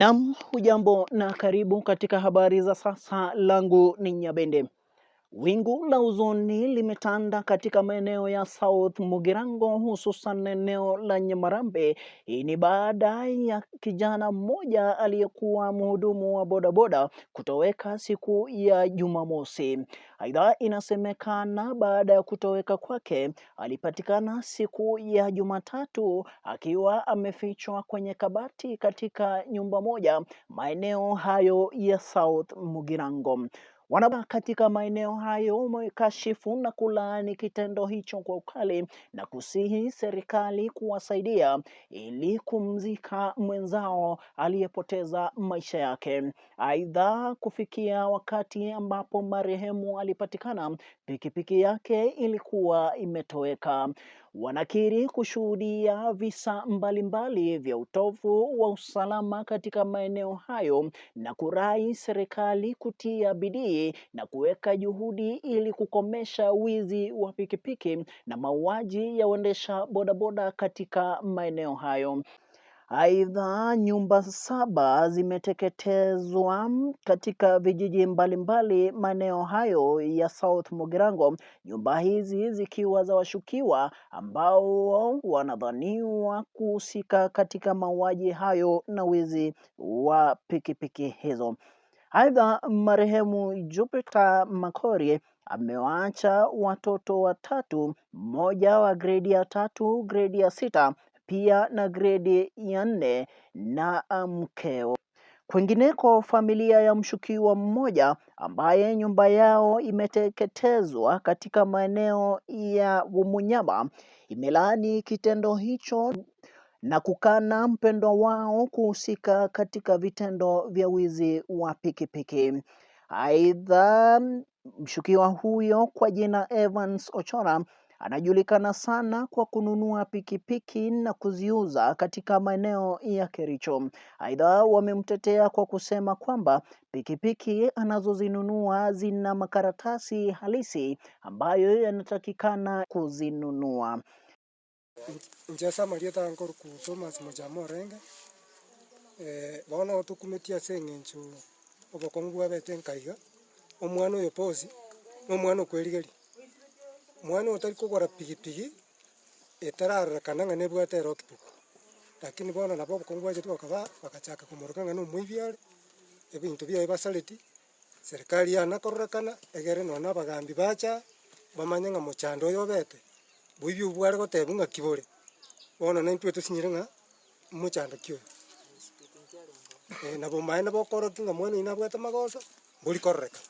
Naam, hujambo na karibu katika habari za sasa. Langu ni Nyabende. Wingu la huzuni limetanda katika maeneo ya South Mugirango, hususan eneo la Nyamarambe. Hii ni baada ya kijana mmoja aliyekuwa mhudumu wa bodaboda kutoweka siku ya Jumamosi. Aidha, inasemekana baada ya kutoweka kwake alipatikana siku ya Jumatatu akiwa amefichwa kwenye kabati katika nyumba moja maeneo hayo ya South Mugirango. Wana katika maeneo hayo wamekashifu na kulaani kitendo hicho kwa ukali na kusihi serikali kuwasaidia ili kumzika mwenzao aliyepoteza maisha yake. Aidha, kufikia wakati ambapo marehemu alipatikana, pikipiki yake ilikuwa imetoweka. Wanakiri kushuhudia visa mbalimbali vya utovu wa usalama katika maeneo hayo na kurai serikali kutia bidii na kuweka juhudi ili kukomesha wizi wa pikipiki na mauaji ya waendesha bodaboda katika maeneo hayo. Aidha, nyumba 7 zimeteketezwa katika vijiji mbalimbali maeneo hayo ya South Mugirango, nyumba hizi zikiwa za washukiwa ambao wanadhaniwa kuhusika katika mauaji hayo na wizi wa pikipiki hizo. Aidha, marehemu Jupiter Makori amewaacha watoto watatu, mmoja wa gredi ya 3, gredi ya 6 pia na gredi ya 4 na mkeo. Kwingineko, familia ya mshukiwa mmoja ambaye nyumba yao imeteketezwa katika maeneo ya Wumunyama imelaani kitendo hicho na kukana mpendwa wao kuhusika katika vitendo vya wizi wa pikipiki. Aidha, mshukiwa huyo kwa jina Evans Ochora anajulikana sana kwa kununua pikipiki na kuziuza katika maeneo ya Kericho. Aidha, wamemtetea kwa kusema kwamba pikipiki anazozinunua zina makaratasi halisi ambayo yanatakikana kuzinunua. Njesa Marieta ankor ku Thomas Mojamo Renge bono tukumetia seng'encho obokongu bwabete nkaiga omwana oyo posi n'omwana okwerigeri mwana otari kogora pigipigi etararorekana ng'a nebwate erokituko lakini bono nabo obokongu bwachete bokaba bagachaka komoroka ng'a nomoibi are ebinto biaye basareti serikali yana kororekana egere nonye abagambi bacha bamanye ng'a mochando oyo obete boibi obwo bware goteba ng'a kibore bono naintwe tosinyire ng'a mochando ki oyo nabo maene bokorokia ng'a mwana oyo nabwate magoso mbori kororekana.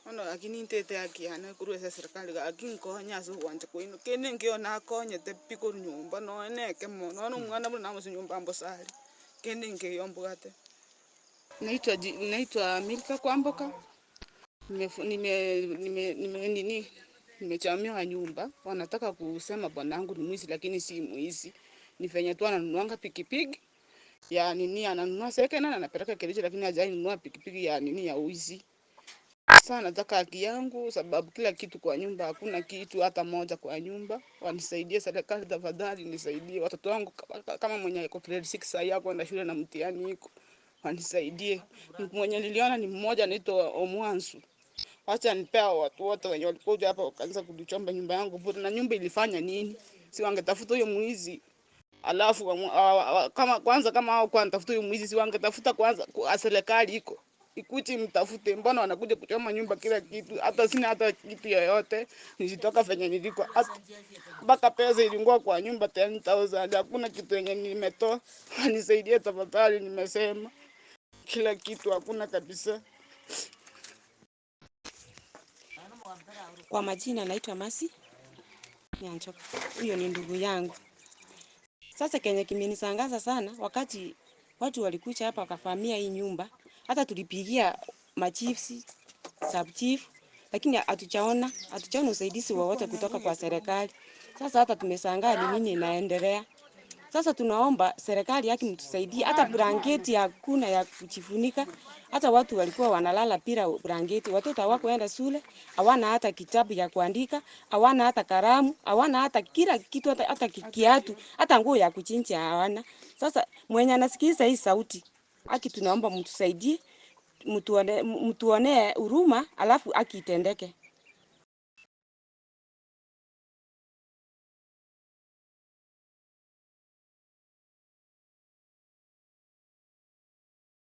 Ono lakini ntete akiana kurwesa serikali akinkonya ase ogwancha kwaino kende nkio nakonyete pi korwa nyomba nonya na ekemo nonya omwana buna namose nyomba mbosari kende nkeiyo mbwate. Naitwa Milka Kwamboka. Nimechamiwa nyumba. Wanataka kusema bwanangu ni mwizi lakini si mwizi. Ni venye tu ananunuanga pikipiki ya nini, ananunua second hand anapeleka Kericho lakini hajai nunua pikipiki ya nini ya wizi. Sasa nataka haki yangu sababu kila kitu kwa nyumba hakuna kitu hata moja kwa nyumba. Wanisaidie serikali tafadhali, nisaidie watoto wangu kama mwenye yuko grade 6 sasa yako kwenda shule na mtihani iko. Wanisaidie. Mwenye niliona ni mmoja anaitwa Omwansu. Wacha nipea watu wote wenye walikuja hapa wakaanza kulichomba nyumba yangu bure. Na nyumba ilifanya nini? Si wangetafuta huyo mwizi. Alafu kama kwanza kama hao kwa nitafuta huyo mwizi, si wangetafuta kwanza serikali iko. Ikuti mtafute, mbona wanakuja kuchoma nyumba kila kitu? Hata sina hata kitu yoyote. Nilitoka venye nilikuwa. Hata mpaka pesa ilingua kwa nyumba 10,000. Hakuna kitu yenye nimetoa. Nisaidie tafadhali, nimesema. Kila kitu hakuna kabisa. Kwa majina naitwa Masi Nyanchoka. Huyo ni ndugu yangu. Sasa kenye kimenisangaza sana wakati watu walikuja hapa wakavamia hii nyumba, hata tulipigia machiefs, sub chief, lakini hatujaona usaidizi wowote kutoka kwa serikali. Sasa hata tumeshangaa ni nini inaendelea. Sasa tunaomba serikali yake mtusaidie, hata blanketi hakuna ya kujifunika. Hata watu walikuwa wanalala bila blanketi, watoto hawakuenda shule, hawana hata kitabu ya kuandika, hawana hata kalamu, hawana hata kila kitu, hata kiatu, hata nguo ya kuchinja hawana. Sasa mwenye anasikiza hii sauti, haki tunaomba mtusaidie, mtuonee huruma, alafu haki itendeke.